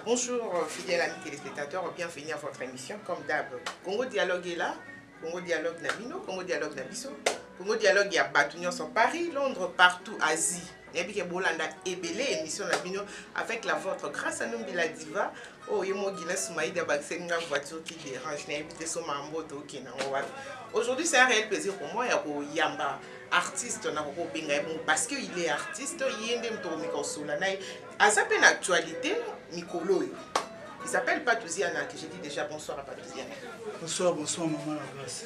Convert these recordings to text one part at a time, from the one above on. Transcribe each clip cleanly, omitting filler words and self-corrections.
Bonjour fidèles amis téléspectateurs, bienvenue à votre émission comme d'hab. Congo Dialogue est là, Congo Dialogue na bino, Congo Dialogue na biso, Congo Dialogue ya bato nyonso Paris, Londres, partout, Asie. Nayebi ke bolanda ebele émission na bino avec la vôtre grâce à Numbi la diva. Oh, ye mo Guilain Soumaïda bakiseli nga voiture qui dérange. Nayebi te so mambo tokende yango wapi. Aujourd'hui, c'est un réel plaisir pour moi ya koyamba artiste na kokobenga ye bongo parce que il est artiste, ye nde moto komeka kosola na ye. Aza pe na actualité mikolo oyo. Il s'appelle Patouziana, que j'ai dit déjà bonsoir à Patouziana. Bonsoir, bonsoir maman la grâce.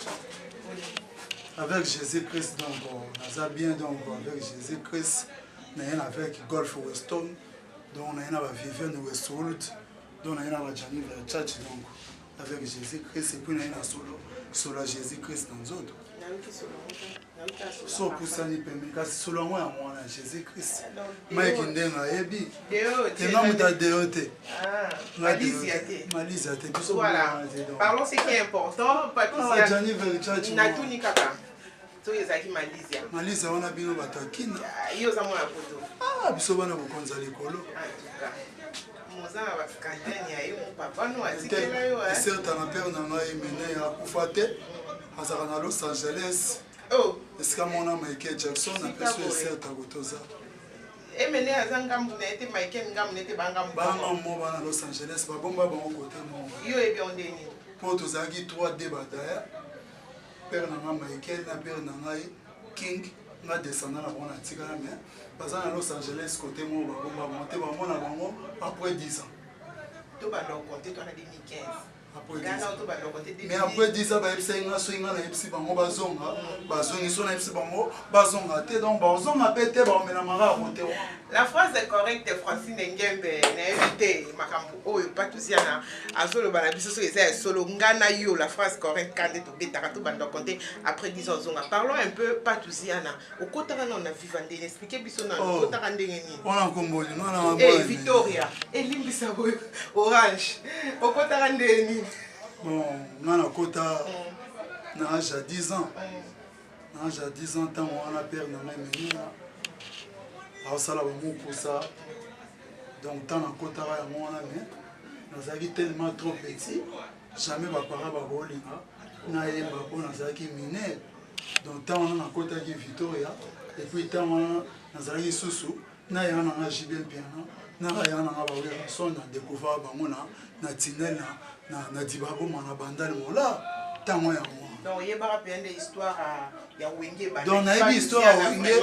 Avec Jésus-Christ, donc, naza bien, donc, avec Jésus-Christ, naye avec Golf Weston, donc, naye na ba Viviane Westwood, donc, naye na ba Gianni Versace, donc, avec Jésus-Christ, et puis naye na solo, solo ya Jésus-Christ na nzoto. So opusani pembeni, kasi solo yango yango wana Jésus Christ. Mike ndenge ayebi tenga moto ya deo te, malizia te, biso voilà. Parlons ce qui est important. Gianni Versace natuni kaka soki ezalaki malizia. Malizia wana bino bato ya kina, yo oza mwana poto. Ah, biso bana bokonza likolo. Moza na bascandale ya yo papa no atikela yo. Eserta na père na ngai mene akufa te, azalaka na Los Angeles. Oh. Esika mona Michael Jackson napesi yo eserta kotoza. Emene aza ngambu na ye te, Michael ngambu na ye te, bangambu bangambo bana Los Angeles babomba bango kote moko. Yo oyebi yango ndenge nini? Mpo tozalaki 3D badaya, père na ngai Michael na père na ngai King, nga descendant na bango na tikala, mais baza na Los Angeles kote moko babomba bango te, bamona bango après 10 ans. Tobanda okonte to na 2015. Mais après 10 ans bayebisaki nga soki nga nayebisi bango bazonga, bazongi, so nayebisi bango bazonga te, donc bazonga mpe te, baomelamaka ya kote wana. La phrase est correcte, Francine Ngembe. Nayebi te makambo oyo Patouziana azoloba na biso soki eza ya solo. Nga na yo, la phrase correcte kande tobetaka tobanda compter après 10 ans zonga. Parlons un peu Patouziana. Okotaka nano na Viva ndenge, expliquer biso nano okotaka ndenge nini? Wana nkomboli wana. Eh Victoria, elimbisa boyo Orange. Okotaka ndenge nini? Bon, nga nakota na âge ya 10 ans. Na âge ya 10 ans ntango wana père na ngai menina aosala bamokusa, donc ntango nakotaka yango wana, mais nazalaki tellement trop petit, jamais baparent bakolinga nayemba mpo nazalaki mineur. Donc ntango wana nakotaki Victoria, et puis ntango wana nazalaki susu na ya nanga JB Mpiana na ya nanga bawerrason, na découvert bango na tunnel na Dibaboma na Bandal Mola ntango yango. Donc oyebaka mpenza nde histoire ya Wenge? Donc nayebi histoire ya Wenge,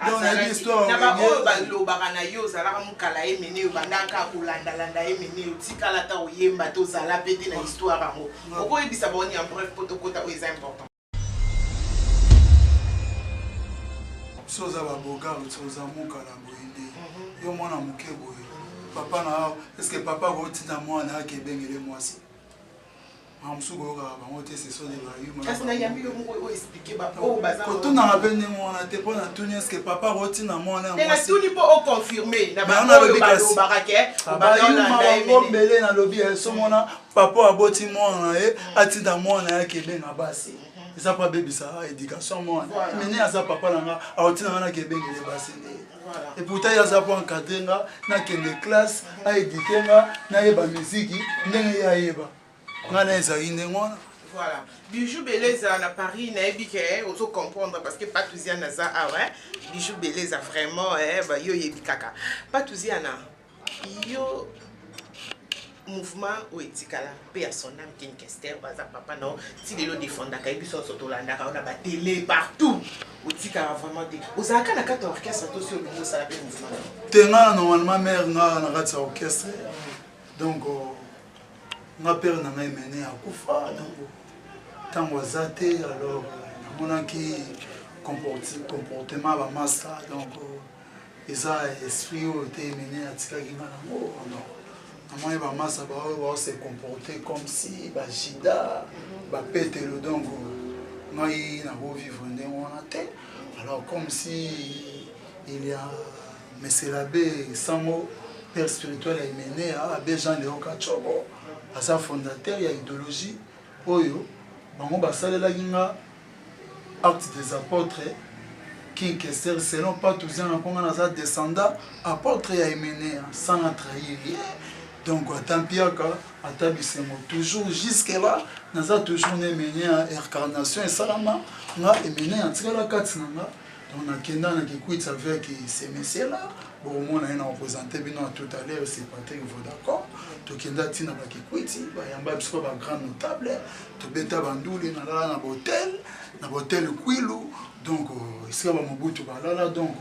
donc nayebi histoire ya Wenge. Oyo balobaka na yo, ozalaka mokala ye mene, obandaka kolandalanda ye mene, otikala ata oyemba te, ozala mpe te na histoire yango. Okoyebisa bango en bref mpo tokota oyo eza important. So oza babogar, so oza mokala boye nde yo mwana moke boye, papa na est-ce papa akotinda mwana ake ebengele mwasi? Mosusu koyokaka bango te, ce sont des bayumakotunaka mpe ndenge wana te. Mpo natuni, est-ce papa akotinda mwana? Natuni mpo oconfirme na baoyo balobaka ke bayuma bango mbele. Nalobi somona papa aboti mwana na ye, atinda mwana ye ake ebenga basi, eza mpo abebisa éducation mwana mene. Aza papa na nga, akotinda nga nake ebengele basi nde? Et pourtant ye aza mpo encadre nga nakende classe, aéduque nga nayeba miziki ndenge ye ayeba nga na ezalaki ndenge wana. Voilà, Bijou Beleza na Paris, nayebi ke ozo comprendre parce que Patouziana aza awa. Bijou Beleza vraiment, ba yo yebi kaka Patouziana yo mouvement oyo etikala mpe ya son âme King Kester, baza papa na ti lelo défendaka ye, biso nyonso tolandaka yo na batele partout, otikaka vraiment te. Ozalaka na kati ya orchestre to si olingi osala mpe mouvement? Te, nga normalement mare nga na kati ya orchestre. Donc nga père na ngai mene akufa, donc ntango aza te, alors namonaki comportement ya bamasta, donc eza esprit oyo te mene atikaki nga nango. Donc namoni bamasa baoyo baose comporter comme si bajida bapetelo, donc ngai nakovivre ndenge wana te. Alors comme si il y a monsieur l'abbé Sango, père spirituel ya Imenea, abbé Jean Léon Kachobo, aza fondateur ya idéologie oyo bango basalelaki nga Acte des apôtres King Kester selon Patouziana, mpo nga naza descendant apôtre ya Imenea sans na trahir ye. Donc ata mpiaka, ata bisengo, toujours jusque là naza toujours na Emeneya. Incarnation esalama nga Emeneya atikala kati na nga. Donc nakenda na Kikwit avec ce monsieur là, bokomona ye na représente bino à tout à l'heure, c'est Patrick Vodacom. Tokenda ntina bakikwiti, bayamba biso ba grand notable, tobeta bandule, nalala na bahotel, na bahotel Kwilu, donc esika bamobutu balala. Donc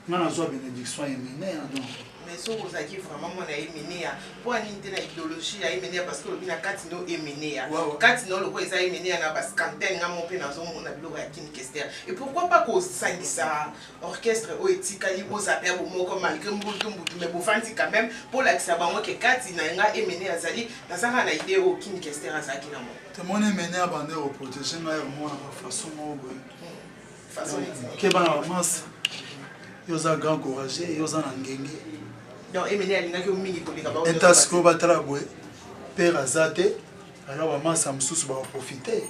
nga nazwa bénédiction ya Emeneya, donc. Mais soki ozalaki vraiment mwana ya Emeneya, mpo anini te na idéologie ya Emeneya? Parce que olobi na kati no Emeneya, kati no lokola eza Emeneya na bascantene, nga mo mpe nazomona biloko ya King Kester. Et pourquoi pas kosangisa orchestre oyo etikali, bozala mpe ya bomoko malgré mbutu mbutu, mais bofandi quand même mpo olakisa bango ke kati na nga Emeneya azali? Nazaka na idée oyo King Kester azalaki nango. Tomoni Emeneya bande koprotéger ngai mwana bafaçon moko boye. Façon nini? Ke bana bamasa, yo oza grand courageux, yo oza na ngenge. Donc Emeneya alingaki yo mingi koleka bango? Eta sikoyo batala boye, père aza te, alors bamasa mosusu bakoprofite.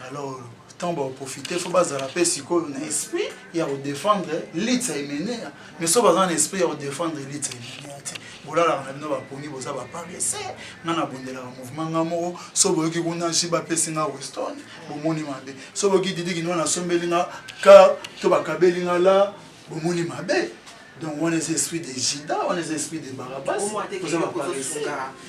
Alors ntango bakoprofite, fo bazala mpe sikoyo na esprit ya kodéfendre lit ya Emeneya. Mais so baza na esprit ya kodéfendre lit ya Emeneya te, bolalaka na bino bapongi, boza baparese. Nga nabondelaka mouvement nga moko. So boyoki kuna ji bapesi nga Weston, bomoni mabe. So boyoki Didi Kinwa nasombeli nga car to bakabeli nga la, bomoni mabe. Donc wana eza esprit de Judas, wana eza esprit de Barabas, oza baparese.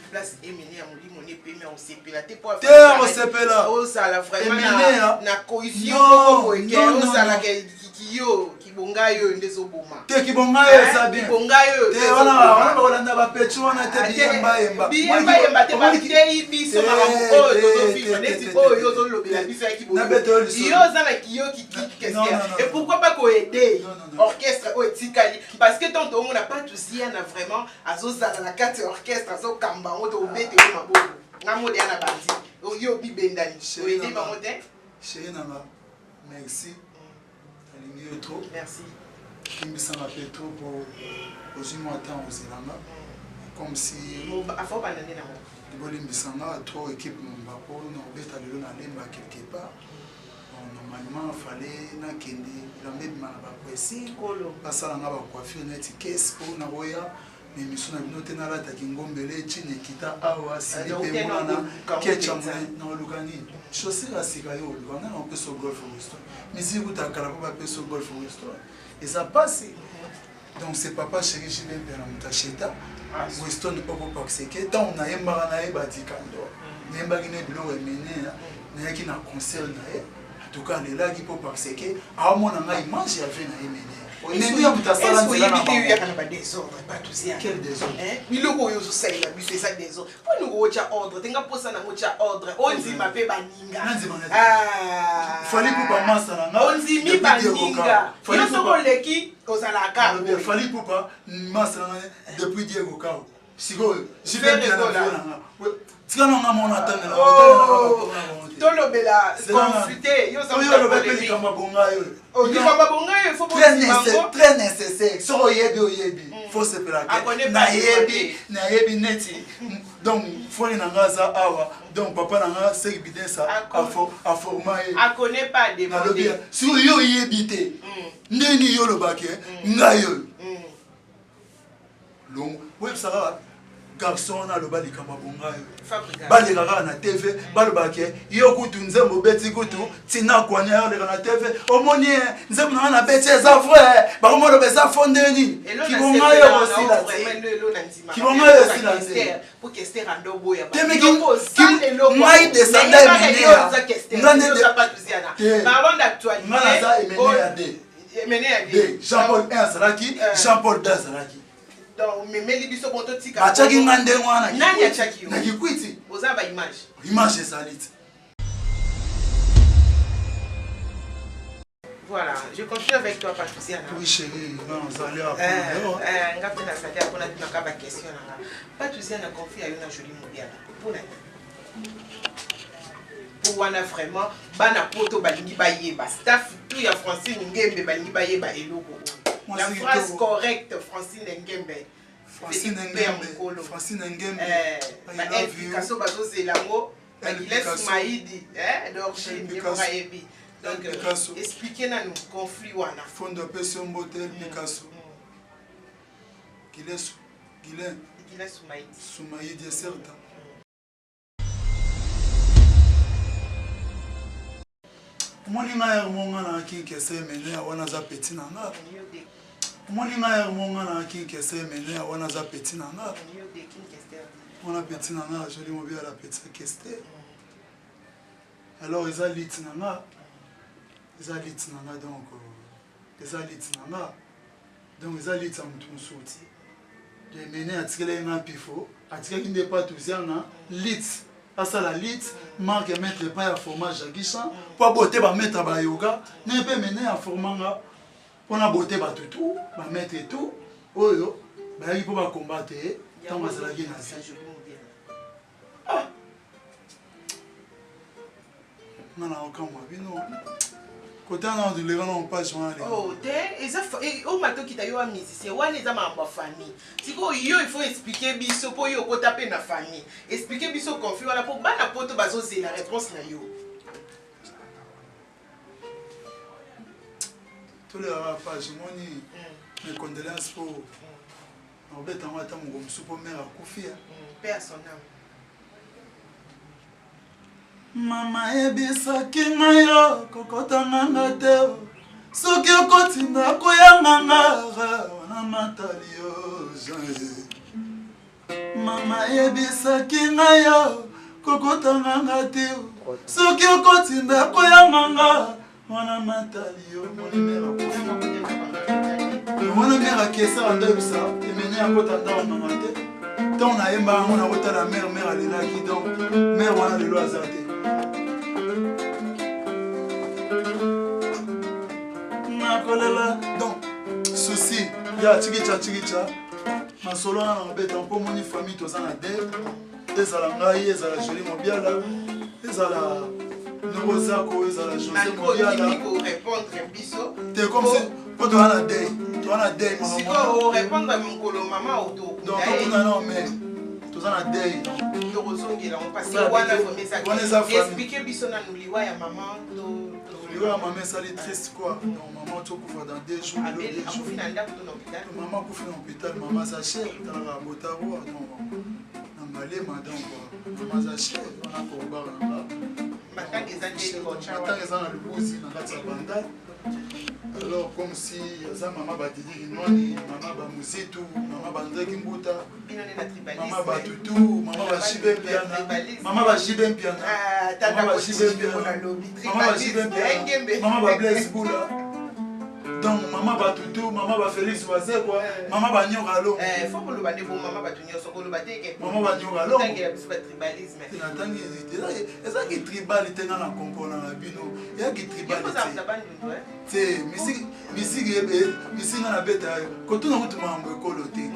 Place Emeneya molimo ne pemi, osepela te po Te, osepela. Ozala vraiment Emeneya. na cohésion Non, moko boye ke non, non, ozalaka yo kibonga yo nde ezoboma. Te, kibonga yo eza bien. Kibonga yo. Te, wana wana bakolanda bapeti wana te, biyemba yemba. Biyemba yemba te, bateyi biso makambo oyo tozovivre neti oyo ozolobela biso ya Nabeta yo lisolo. kiboyo. Yo oza na kiyoki. Non, non, non. Et pourquoi pas koaider Non, non, non. orchestre oyo etikali? Parce que tant toomona Patusiana vraiment azozala na kati ya orchestre, azokamba yango, tobete yo maboko. Nga mode ya na bandi yo bibendani. Chéri oede nanga. bango te. Chéri nanga, merci, nalingi yo trop. Merci. Kimbisanga mpe trop po ozwi mwa temps ozelanga comme si afo banda nde nango. Bolimbisanga trop, équipe momba, po na kobeta lelo nalemba quelque part. Bon, normalement fallait nakende bilamba ebima na bapressing. Kolo. Basalanga bacoiffure neti kese mpo nakoya na émission na bino te nalataki ngombele chine ekita awa sili Donc, mpe te monana naoluka ngo kecha. mpenza. Mone naoluka nini? Chaussure ya sika yo oluka nga na opesa Golf Weston. Misiki kuta kala mpo bapesa Golf Weston eza pasi. Donc c'est papa chéri JB Mpiana, moto acheta Weston oko, parce que ntango nayembaka na ye badikando, nayembaki na biloko Emeneya, nayaki na concert na ye. En tout cas alelaki mpo parce que aomona ngai image ya ve na ye Emeneya, Emeneya moto asala nzela na Oyebi te, bango. oyaka na badésordre, Patusiana. Quel désordre? Biloko oyo ozosalela biso eza désordre. Mpo nini otya ordre te? Nga mposa nango otya ordre, ondima mpe baninga. Nandima neti. Ah. Fally Ipupa masa na nga. Ondimi Depuis Diego baninga. Kao. Fally Yo soki Ipupa- oleki, ozalaka Nalobi, Fally Ipupa masa na nga depuis Diego Kao. Sikoyo Ferre Gola. nanga tika nanga mona atangela. Oh, tolobela conflit te, yo oza Oyo moto ya oloba mpe polémique. likambo ya bonga yo. Oh, likambo ya bonga yo, faut Très bondima nécessaire, yango. très nécessaire. Soki oyebi, oyebi, faut sepela. Akone ke pas. Nayebi, nayebi neti. Donc foni na nga aza awa, donc papa na nga Seki Bidensa aforma ye. Akone pas Nalobi demander. soki yo oyebi te, ndenge yo olobake ngai oyo longo oyebisa kaka garçon wana aloba likambo ya bonga yo. Fabrica. Baleka kaka na TV, balobaka yo kutu nzembo obeti kutu ntina kwanya yo oleka na TV, omoni ye nzembo na nga na beti eza vrai, bakomoloba eza fo ndenge nini? Kibonga yo kosila te. Kibonga yo esila te. Po Kester andoboya. Te, mais ngai descendant Emeneya. Nga Te. Parlons d'actualité. Nga naza Emeneya D. Emeneya D. D. Jean Paul 1 azalaki, Jean Paul 2 azalaki. Donc omemeli biso bon, totika. Batiaki nga ndenge wana. Nani atiaki yo? Na Kikwiti. Oza baimage? Image ezali te. Voilà, je continue avec toi, Patriciana. Oui chéri, nga nazali. Nga mpe nazali mpona tunaka baquestion na nga. Patriciana, conflit ya yo na Joli Mobiala, mpona nini? Po wana vraiment bana poto balingi bayeba, staff tout ya Francine Ngembe balingi bayeba eloko oyo. La Mwasi phrase kitoko. correcte, Francine Ngembe. Francine Félix ya Ngembe. mokolo. Francine Ngembe, I Ba love El you. Picasso bazozela yango. El Bagiles Picasso. Maidi d'origine El ye Picasso. moko ayebi. Donc El Picasso. explique nanu conflit wana. Fondo apesi yo mbote, El Picasso. Gilesu Gilen. Gila Soumaïdi. Soumaïdi certa. Omoni ngai yango nga na kinkese mene ya wana aza petit na nga. Omoni ngai yango nga na kinkese mene ya wana aza petit na nga. Wana petit na nga joli mobiala petit ya keste. Alors eza lit na nga. Eza lit na nga donc euh, eza lit na nga. Donc eza lit ya mutu mosusu ti. Mene atikelaki nga mpifo, atikaki nde pa tuziana lit asala lit marque ya maître epai ya forma Jackie Chan mpo abote ba maître ba yoga ne mpe mene aforma nga mpo na bote bato tout ba maître tout oyo bayaki mpo ba combattre ye ntango azalaki na vie. Ah! Nga na okamwa bino kota na leka na page wana leka. Oh te eza o matokita yo wa musicien wana eza makambo ya famille sikoyo yo il faut expliquer biso mpo yo okota mpe na famille expliquer biso conflit wana mpo bana poto bazozela réponse na yo. Tolekaka page omoni mes condoléances mpo nakobeta yango ata moko mosusu mpo mare akufi. Paix à son âme. Mama ayebisaki ngai yo kokota nganga te soki okoti ndako ya nganga wana matali yo Jean. Mama ayebisaki ngai yo kokota nganga te soki okoti ndako ya nganga wana matali yo moni mère akufi wana mère akesa andoyebisa emene akota ndako nganga te ntango nayemba yango nakotala mère mère alelaki donc mère wana lelo aza te nakolela donc souci ya chikicha chikicha masolo wana nakobeta mpo moni famille toza na de ezala ngai ezala Jolie Mobiala ezala Noko Zako ezala José Mobiala répondre biso te comme si po toza na deuil toza na deuil sikoyo répondre mokolo mama oto donc tokuna non mais toza na deuil tokozongela ngo parce que wana vraiment eza expliquer biso nanu liwa ya mama to liwa ya mama esali triste quoi donc mama tokufa dans deux jours akufi na ndako to na hôpital mama akufi na hôpital mama aza cher talaka abota roi donc na malema donc mama aza cher wana kobara na nga matanga eza na lubuzi na kati ya bandal alors comme si aza mama badidi kinwani mama bamuzitu mama bandreki mbuta mama batutu mama bajibe mpiana mama bajibe mpiana mama bajibe mpiana mama bajibe mpiana mama bablaise bula donc mama batutu mama bafélix wazekwa mama banyoka longo fo koloba nde bo mama bato nyonso koloba te ke mama banyoka longo tangela biso ba tribalisme natangi ezalaki tribal te nga na comprendre na bino eyaki tribal te misiki misiki nga nabeta yo kotuna kutu makambo ekolo te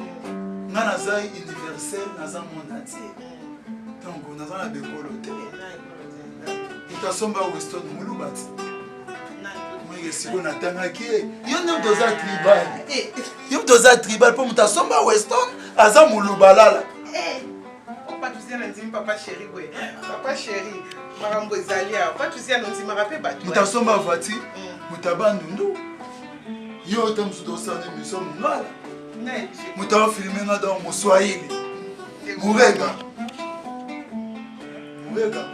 nga naza universel naza monde entier donc naza na bekolo te moto asomba weston moluba ti moyeke sikoyo natangaki ye yo nde moto oza tribal yo moto oza tribal mpo moto asomba weston aza moluba lala Patousia ndimi papa chéri boye papa chéri makambo ezali awa Patousia nondimaka mpe bato moto asomba voiture moto abandundu yo te mosusu tosala émission mongala moto afilme nga donc moswahili murega murega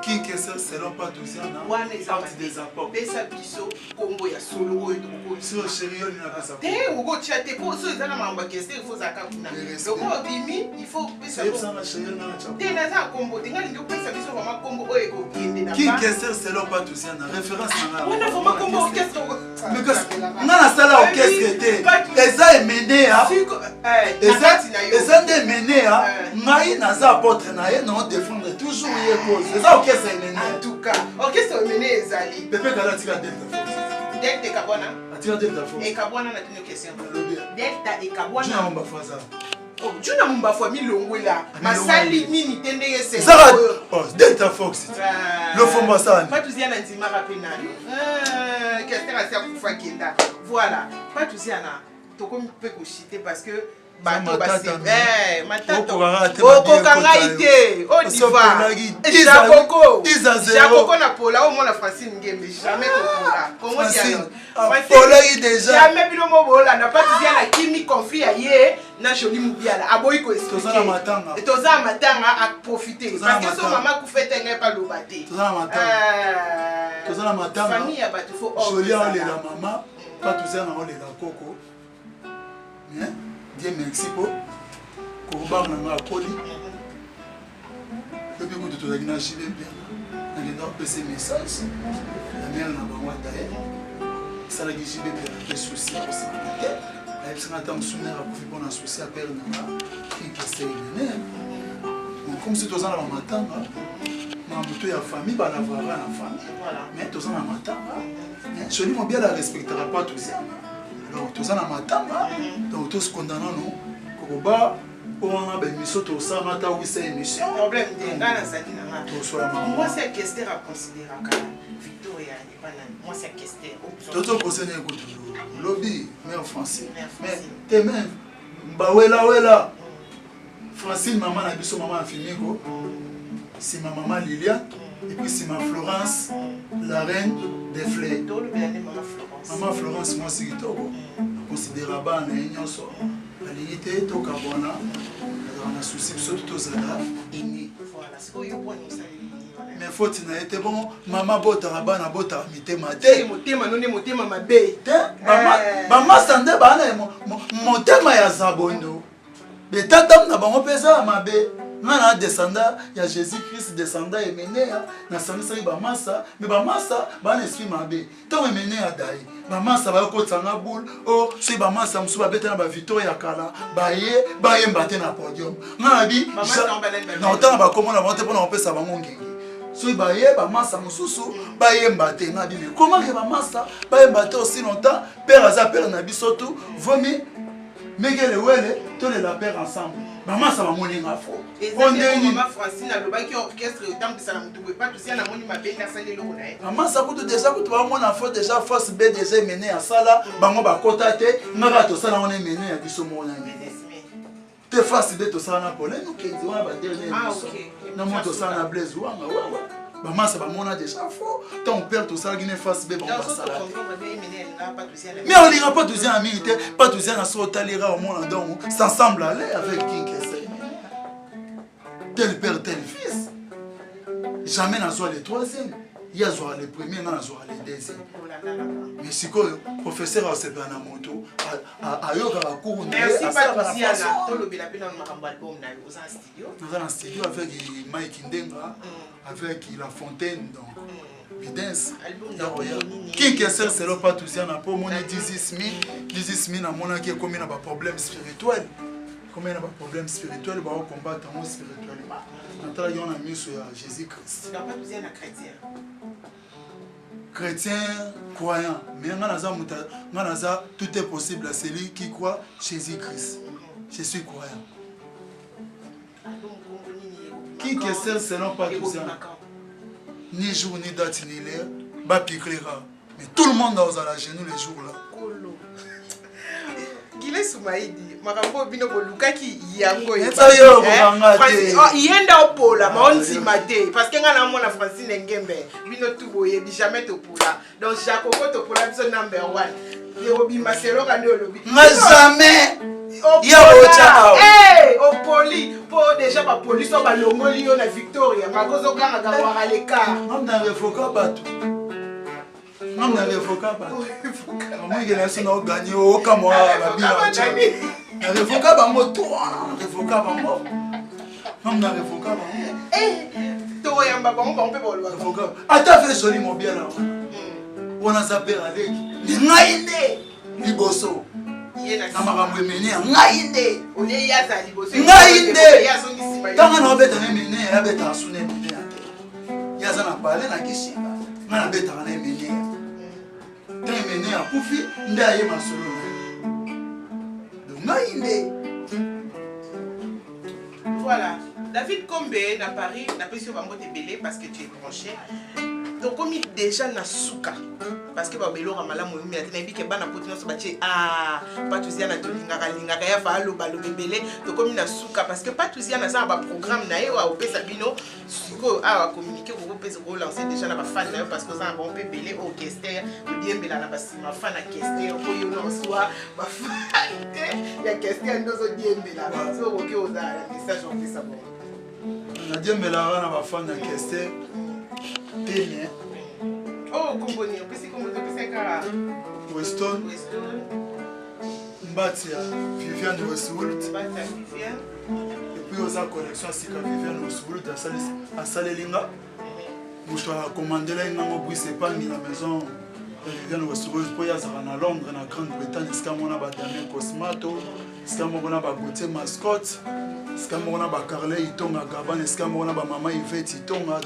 Kinkese selon Patouziana acte des apôtres pesa biso kombo ya solo oyo tokokoso chéri yo nina pesa te okotia te po so eza na makambo ya kese il faut ozalaka kuna lokola obimi il faut pesa te naza na kombo te ngai lingi opesa biso vraiment kombo oyo ekokende na Kinkese selon Patouziana référence na ngai wana vraiment kombo orchestre nga nasala orchestre te eza emenea eza nde emenea ngai naza apôtre na ye nao défendre toujours ye cause eza orchestre emenea en tout cas orchestre emenea ezali pepe kala atika delta force delta ekabwana atika delta force ekabwana na tino question delta ekabwana juna mbafaza Oh, juna mumbafu amilongwela masali nini te ndenge ezaka oh, delta fox ah. lofombo asala patuziana ndimaka mpe nanu ah, kester asi akufa kenda voilà patuziana tokomi mpe koshite parce que Bato eh, matata okoka ngai te odiva jakoko jakoko na pola omona Francine Ngembe jamais kopola Congo dialogue apolaki deja jamais bino mo bolanda pati zia na kimi conflit ya ye na Jolie Mubiala aboyi ko expliquer toza na matanga toza na matanga a profiter parce que so mama akufa ete ngai pa loba te toza na matanga euh, toza na matanga famille ya bato faut Jolie aolela mama pati zia na olela koko Mais Dieu merci po kobanga na nga akoli. Lobi kutu tozalaki na JB Mpiana nakenda kopesa message ya mare na bango adaye esalaki JB Mpiana mpe souci ya kosepela te ayebisaka ata mosusu mare akufi mpo na souci ya pere na nga kinkeseinene comme si toza na bamatanga na moto ya famille balavraka na famille mais toza na matanga joli mobiala respectaka pas toziana donc toza na matanga donc tosekonda nano kokoba mpo wana baémission tosala ata wisa émission problème te ngai nazali na nga tosola mwasi ya kester aconsideraka victoria epa nani mwasi ya kester tozokosene kutu lobi mare francine mais te me bawelawela Francine mama na biso mama ya Fimiko sima mama Lilian et puis sima Florence la reine des fleurs mama Florence mwasi kitoko aconsidera bana na ye nyonso alingi te tokabwana azala na souci biso tozala uni mais faute na ye te bongo mama botaka bana botaka mitema te motema no nde motema mabe te bamasa nde bana motema ya zabondo Betatam na bango mpe eza ya mabe. Nga na descendant ya Jésus Christ, descendant Emenea, nasangisaki bamasa, me bamasa baa na esprit mabe. Ntango Emenea adai, bamasa bayokotisa nga boule, o oh, soki bamasa mosusu babeta na bavictoire ya kala, baye bayemba te na podium. Nga nabi na otanga bakombo na bango te mpo na kopesa bango ngenge. Soki baye bamasa mosusu bayemba te, nga bi mais comment ke bamasa bayemba te aussi longtemps père aza père na biso tout, vaut mieux Mekele wele tolela père ensemble. Bamasa bamoni nga fo. Mama Francine alobaki orchestre otambwisa na motu boye patusia namoni mabe nde asali eloko na ye. Bamasa kutu deja kutu bamona fo deja force B deja emene ya sala bango bakota te nga kaka tosala wana emene ya biso moko na nini. Te face B tosala na Pauline Okenzi wana ba dernier ah, émission. Na mo tosala na Blaise Wanga wewe. Bamasa bamona deja fo ntango père tosalaki ne face B bango basala te. Mais olinga pas tozia na mingi te pas tozia na so otalira omona donc s'ensemble aller avec King Kessel. Tel père tel fils. Jamais nazwa le troisième. Ye azwaka le premier nga nazwaka le deuxième. Mais sikoyo professeur asepela na moto ayokaka cours na ye asalaka na façon. Tolobela mpe nanu makambo album na yo oza na studio? Naza na studio avec Mike Ndenga avec La Fontaine donc Bidens King Kester selo Patuziana mpo omoni 16000 16000 namonaki ekomi na baproblème spirituel ekomi na baproblème spirituel baokombatre yango spirituellement natalaki yango na miso ya Jésus Christ chrétien croyant mais nga naza moto nga naza tout est possible à celui qui croit Jésus Christ je suis croyant qui que seul selon Patuziana ni jour ni date ni l'heure bapiklera mais tout le monde akozala genou les jours là Gile Sumaidi makambo oyo bino bolukaki yango ye nde opola ma ondima te parce que ngai namona Francine Ngembe bino tu boyebi jamais topola donc Jacobo topola biso number one ekobima seloka nde olobi nga jamais ya otya awa opoli mpo deja bapolisi oyo balongoli yo na victoria bakozokanga gawaka leka na revoka bato Ngam na revoka bato. Amwikela biso na oganye okamwa babila. Na revoka bango to na revoka bango. Ngam na revoka bango. Eh, tokoyamba bango bango mpe baloba. Ata fe soli mobiala wana. Wana aza père aleki. Ni ngai nde liboso. na makambo emene ya ngai nde ngai nde ntango na obeta na emene ya abetaka suna emene ya te ye aza na pale na kishinga ngai nabetaka na emeneya ntango emeneya akufi nde aye masolo na ye donc ngai nde Voilà. David Kombe na Paris, napesi yo bambote ebele parce que tu es branché. Tokomi déjà na suka parce que babeloko malamu oyumela te. Nayebi ke bana poto nyonso batie a Patuziana tolingaka lingaka ya fa aloba aloba ebele. Tokomi na suka parce que Patuziana aza na baprogramme na ye oyo akopesa bino sikoyo awa communiqué, kokopesa kolancer déjà na bafan na yo, parce que oza na bango mpe ebele oyo Kester odiembela na basima fan ya Kester, oyo na oswa bafan te ya Kester nde ozodiembela. So okoki ozala na message opesa bango. Nadiembelaka na bafan ya Kester tene. Oh, kombo nini opesi? Kombo te, opesi kaka. Weston. Weston. Mbati ya Viviane Westwood. Mbati ya Viviane. Et puis oza collection ya sika Viviane Westwood asaleli nga, moto akomandela ye ngango bwise epangi na maison ya Viviane Westwood, mpo ye azalaka na Londres, na Grande Bretagne, esika moko na badamien Cosmato, esika moko na baGautier Mascotte, esika moko na baCarle Itonga Gaban, esika moko na bamama Ivete Itonga.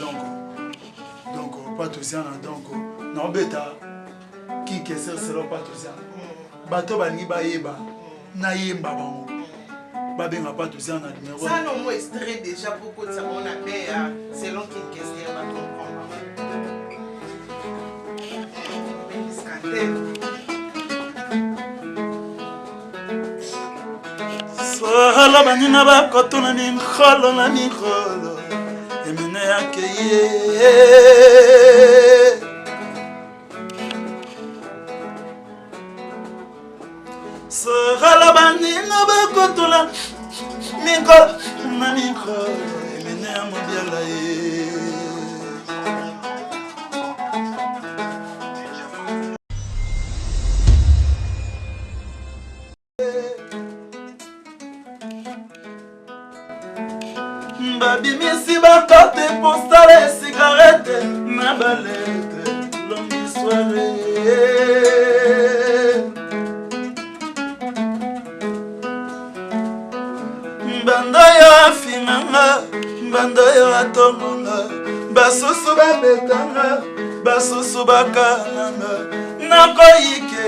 Donc Patuziana, donc naobeta Kikesel selo Patuziana. Bato balingi bayeba nayemba bango, babenga Patuziana na numéro. Sala au moins extrait déjà pour kotisa bango na beya selon King Kester, bacomprendre. Bengiska te. Solo baninga bakotuna mikolo na mikolo, emene yake ye. Solo baninga bakotuna mikolo na mikolo, emene ya mobiala ye. Babimisi bacarte postale, cigarette na balettre, longue histoire. Banda yo afinganga, banda yo atongonga, basusu babetanga, basusu bakananga. Nakoyike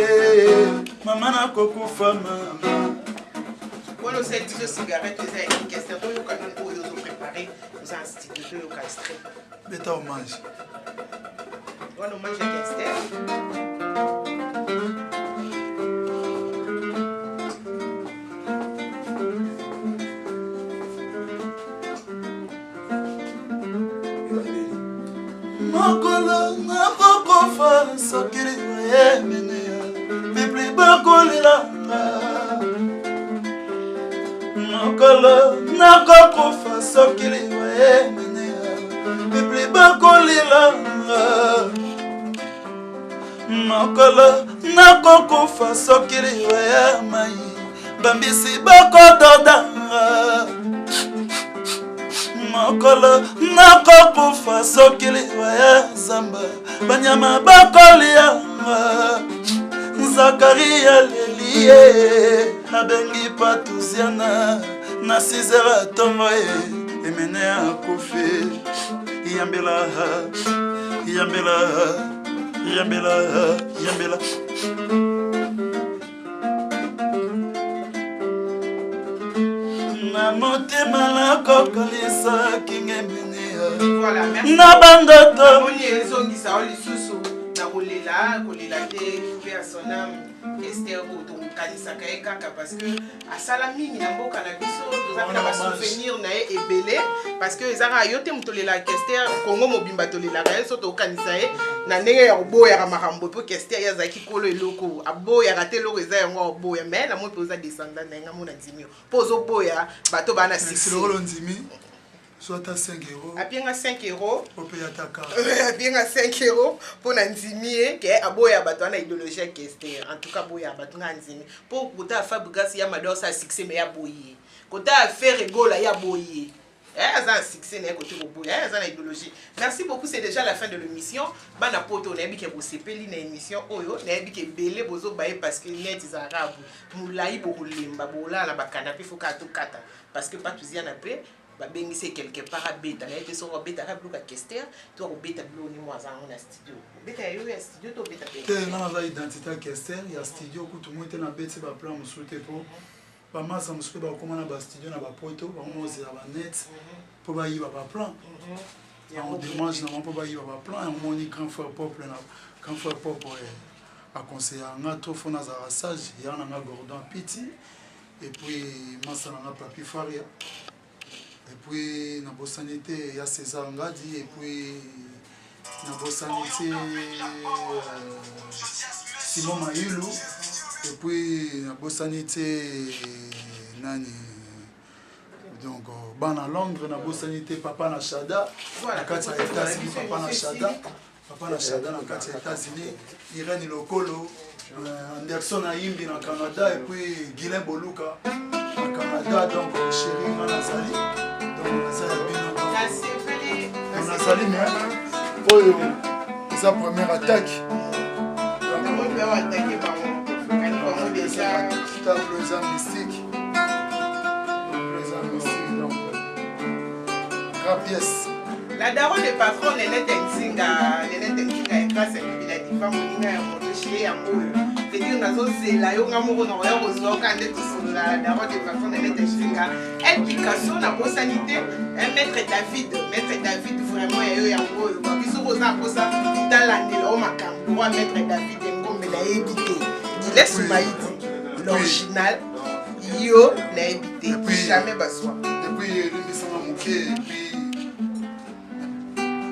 mama, nakokufa mama. Wana osali biso cigarette, eza ya King Kester. Toyoka nini oyo ozoprépare? Oza na studio, toyoka extrait. Beta hommage. Wana hommage ya Kester. Mokolo nakokofa, soki liwa emeneya, peuple bakolelanga. Mokolo nakokufa, soki liwa emeneya, peuple bakolelanga. Mokolo nakokufa, soki liwa ya mai, bambisi bakododanga. Mokolo nakokufa, soki liwa ya zamba, banyama bakolianga. Zakaria leli ye, abengi Patuziana na 6 heures ntongo ye, emene akufi. Yambela, yambela, yambela, yambela. Na motema nakokanisa kingemene. Voilà, merci. Na bandoto. Namoni ezongisa o lisusu na kolela, kolela te mpe ya son âme Kester, oyo tokokanisaka ye kaka parce que asala mingi na mboka na biso. Toza mpe na basouvenir na ye ebele, parce que eza kaka yo te moto olelaka Kester, Kongo mobimba tolelaka ye. So tokokanisa ye na ndenge ya koboyaka makambo, mpo Kester ye azalaki kolo eloko, aboyaka te eloko eza yango aboya. Mais namoni mpe oza descendant na ye, nga mona ndimi yo mpo ozoboya bato baa na succès. Lokolo ndimi, so ata 5 euro. Apienga 5 euro. Ope ataka. Apienga 5 euro mpo na ndimi ye ke aboya bato wana, idéologie ya Kester. En tout cas aboya bato, nga ndimi, mpo kota ya Fabregas ya Mado asala succès, mais ya boyi ye. Kota ya Ferre Gola ya boyi ye. Aza na succès na ye, kote koboya aza na idéologie. Merci beaucoup, c'est déjà la fin de l'émission. Bana poto, nayebi ke bosepeli na émission oyo, nayebi ke ebele bozobaye parce que net ezalaka boye molai, bokolemba, bokolala na bacanapé. Faut kaka tokata parce que Patuziana mpe babengisi quelque part abeta. Naye te soki abetaka biloko ya Kester to akobeta biloko nini. Mo aza yango na studio, obeta ya yo ya studio to obeta mpe? Te, nga naza identité ya Kester ya studio. Kutu moi te, nabeti baplan mosusu te, mpo bamasa mosusu mpe bakóma na bastudio na bapoto, bango ozela banet mpo bayiba baplan. Yango démarche na bango mpo bayiba baplan yango. Moni grand frère Pople na grand frère Pople aconseilla nga trop, faut nazalaka sage. Ya na nga Gordon Piti, et puis masa na nga Papi Faria, et puis nabosani te ya César Ngadi, et puis nabosani te Simon Mayulu, et puis nabosani te nani, donc bana Londres, nabosani te papa na Shada na kati ya États-Unis, papa na Shada, papa na Shada na kati ya États-Unis, Irène Lokolo, Anderson Ayimbi na Canada, et puis Guilain Boluka na Canada. Donc chéri, nga nazali, donc naza ya bino, donc nazali, mais oyo eza première attaque. Tableau eza mystique, eza mystique, donc grand pièce. La daronne de patron Nenete Nzinga, Nenete Nzinga ya grâce ya Bibila Diva, moninga ya moto chéri yango oyo. C'est-à-dire nazozela yo nga moko nakoya kozwa oka nde tosolola. La daronne de patron Nenete Nzinga, El Picasso, nabosani te un maître David, maître David vraiment ya yo yango oyo. Babiso koza mposa talandela o makambo wa maître David Ngombe, nayebi te Giles Maidi l'original, yo nayebi te jamais bazwa. Et puis elimbisanga moke, et puis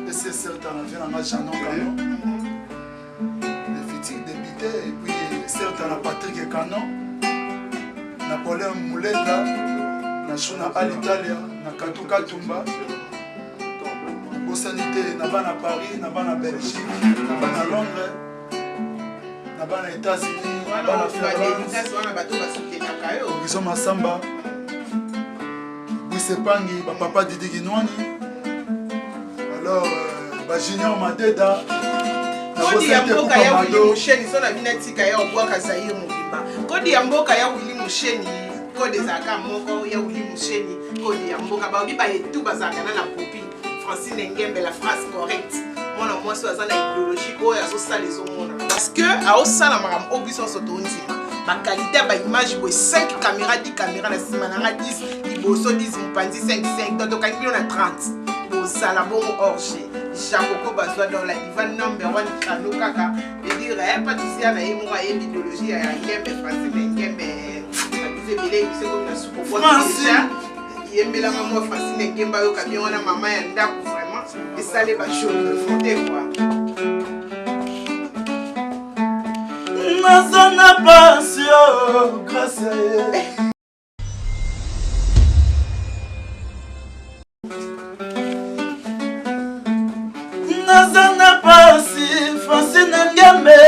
ese certain na vie nanga Janon Canon, le futur député, et puis certain na Patrick Canon, Napoléon Muleta, na Shuna Alitalia, na Katu Katumba, bosani te na bana Paris, na bana Belgique, na bana Londres, na bana États-Unis, na bana Finlande. Wana bato basutenaka yo. Horizon Masamba, Bwisepangi, bapapa Didi Kinwani, alors bajunior Madeda. Kodi ya mboka ya Wili Musheni, so na bino tika ya obwaka Zaire mobimba. Kodi ya mboka ya Wili Musheni, kode ezalaka moko ya Wili Musheni, kode ya mboka baobi baetu bazalaka na popi Francine Ngembe, la phrase correcte. Mwana mwasi oyo aza na idéologie oyo azosala ezomonana parce que aosala makambo oyo biso nyonso tondima. Baqualité ya baimage boye, 5 caméra, 10 caméra na nsima nanga, 10 liboso, 10 mopanzi, 5 5, donc tokangi bino na 30 bozala bongo orge Jakoko bazwa dans la diva number one kano kaka edire patisia na ye moko ayebi idéologie ya Ngembe Francine Ngembe. Babiso ebele, biso ekomi na suko déjà. Yembelanga mwa Francine Ngembe ayoka bien wana, mama ya ndako vraiment esale bagéographie te quoi. Naza na passion grâce ya ye. Naza na pasi, Francine Ngembe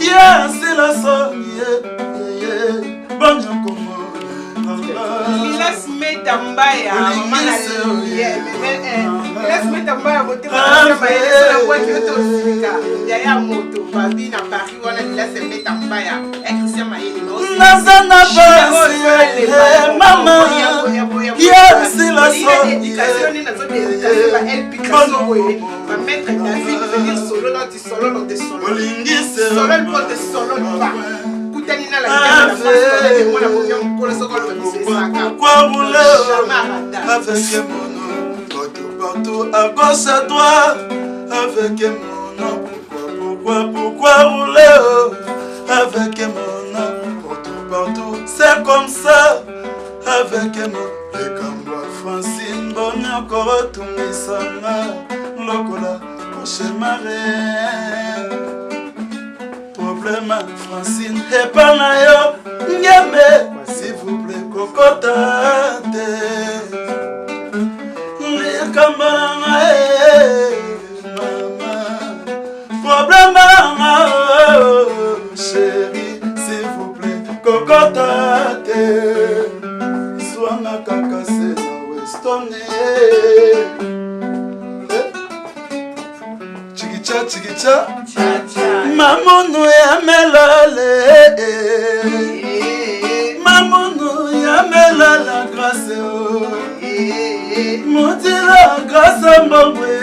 ye asila soni ye banyokongo. Milas Meta Mbaya, mama na Milas Meta Mbaya, motema mayele yo tosika yaya moto babi na Paris wana. Milas Meta Mbaya, Christian Mayele. Naza na pasi, mama ye asila soni. Éducation nini nazodédicace ba El Picasso boye, bamaître David venir solo na ti solo te solo solol po te solol pa kutani na la mwana bobia mokolo soko aloba biso esaka. Pourquoi rouler avec mon nom partout, partout, à gauche, à droite, avec mon nom? Pourquoi, pourquoi, pourquoi rouler avec mon nom partout, partout? C'est comme ça avec mon likambo ya Francine bonyoko otungisanga lokola cauchemar. Problème Francine epa na yo Ngembe, s'il vous plaît kokota te likambo na ngai mama. Problème nanga chéri, s'il vous plaît kokota te, zwanga kaka se na Weston. Chikicha chikicha, mamunu ya melale, mamunu ya melala, grâce o motila, grâce mbongwe.